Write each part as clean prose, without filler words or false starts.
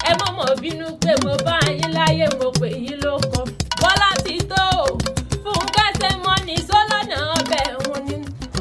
Ẹ mọ̀ mọ̀ bínú pé mo bá yín láyé mo pè yín lóko. Bọ́lá ti tó o, Fúnkẹ́ ṣe mọ́ ní sọ́lọ́nà ọbẹ̀ òun ni.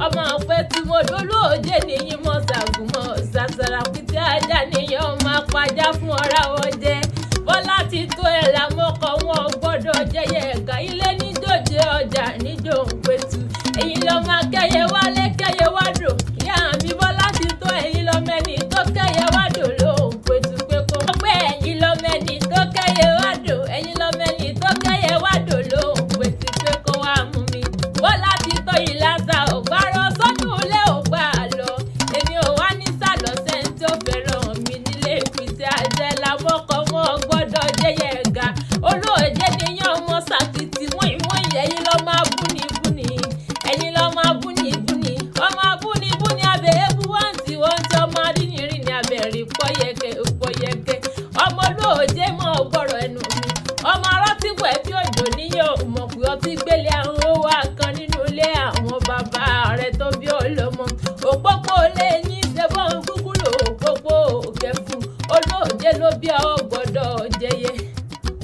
Ọmọ pé tí mo dolú òjé nìyí mọ̀ ṣàgùnmọ̀ ṣàṣàrà pété ajá nìyẹn ọmọ apájá fún ọ̀rá ọjẹ́. Bọ́lá ti tó ẹ̀ làmọ́kọ̀ wọn gbọ́dọ̀ jẹyẹ ẹ̀ka ilé níjòjé ọjà níjò ń pẹ̀tù. Ẹ̀yin lọ máa kẹ́yẹ wálé kẹ́yẹ wádò. Ìyá mi Bọ́lá ti tó ẹ̀yin lọ mẹ́ni tó kẹ́yẹ wádò ló ń pẹ̀tù pé kó. Wọ́n pé ẹ̀yin lọ mẹ́ni tó kẹ́yẹ wádò. Ẹ̀yin lọ mẹ́ni tó kẹ́yẹ wádò ló ń pẹ̀tù pé kó wá mú mi. Bọ́lá ti tó ìlàsà ògbárọ̀ sọ́dún ilé ògbà lọ. Èmi ò wá ní sàlọ̀ sẹ́ni tó fẹ́ràn mi nílé ìpìtì àjẹ́ làmọ́kọ̀ wọn gbọ́dọ̀ jẹ́yẹ ẹ̀ga. Olóòjé nìyẹn ọmọ sàkìtì wọ́n ìwọ̀n ẹ̀yin lọ́ máa búni búni. Ẹ̀yin lọ́ máa búni búni. Ọmọ abúni búni abẹ́ ebu wọ́n ti ọmọ arínrìn ní abẹ́rẹ́ pọ́yẹkẹ pọ́yẹkẹ. Ọmọ olóòjé mọ́ ọgbọ́rọ̀ ẹnu mi. Ọmọ arọ́tí wẹ̀ bí òjò níyẹn ò mọ̀ pé ọtí gbélé àwọn owó kan nínú ilé àwọn bàbá rẹ̀ tó bí ọlọ́mọ. Òpópó lé yín ṣẹ́bọ̀n kúkú lò òpópó kẹfù. Olóòjé ló bí ọ gbọ́dọ̀ jẹyẹ.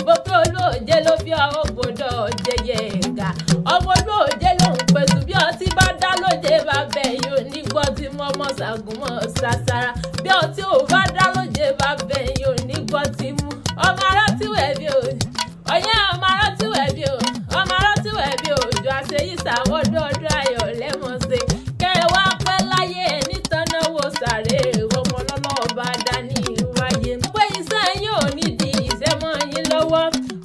Bókè olóòjé ló bí ọ gbọ́dọ̀ jẹyẹ ẹ̀gà. Ọmọ olóòjé ló ń pẹ̀tù bí ọtí bá dá lóje bàbá ẹ̀yìn onígbọ́ tí mọ́mọ́ ṣàgùnmọ́ ṣàṣàrà. Bí ọtí ò bá dá lóje bàbá ẹ̀yìn onígbọ́ tí mú. Ọmọ ará tí wẹ̀ bí o. Ọ̀yẹ́ ọmọ ará tí wẹ̀ bí o. Ọmọ ará tí wẹ̀ bí òjò àṣeyí sàwọ́dọ̀ ọdún ayọ̀ lẹ́mọ̀ọ́sẹ̀. Kẹ́ ẹ wá pẹ́ láyé ẹ̀ nítanáwó sàré ọmọ lọ́lọ́ bá dání wáyé. Pé iṣẹ́ yín ò ní di ìṣẹ́ mọ́ yín lọ́wọ́.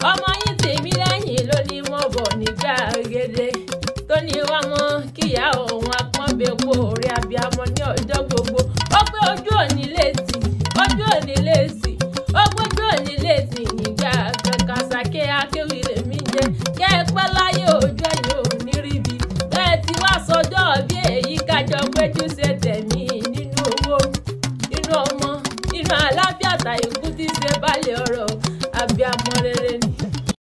Ọmọ yín tèmi lẹ́yìn ló ní mọ̀ bọ̀ nígbà gèdè. Tó ní wá mọ́ kíyà òun apọ́nbẹ́pọ̀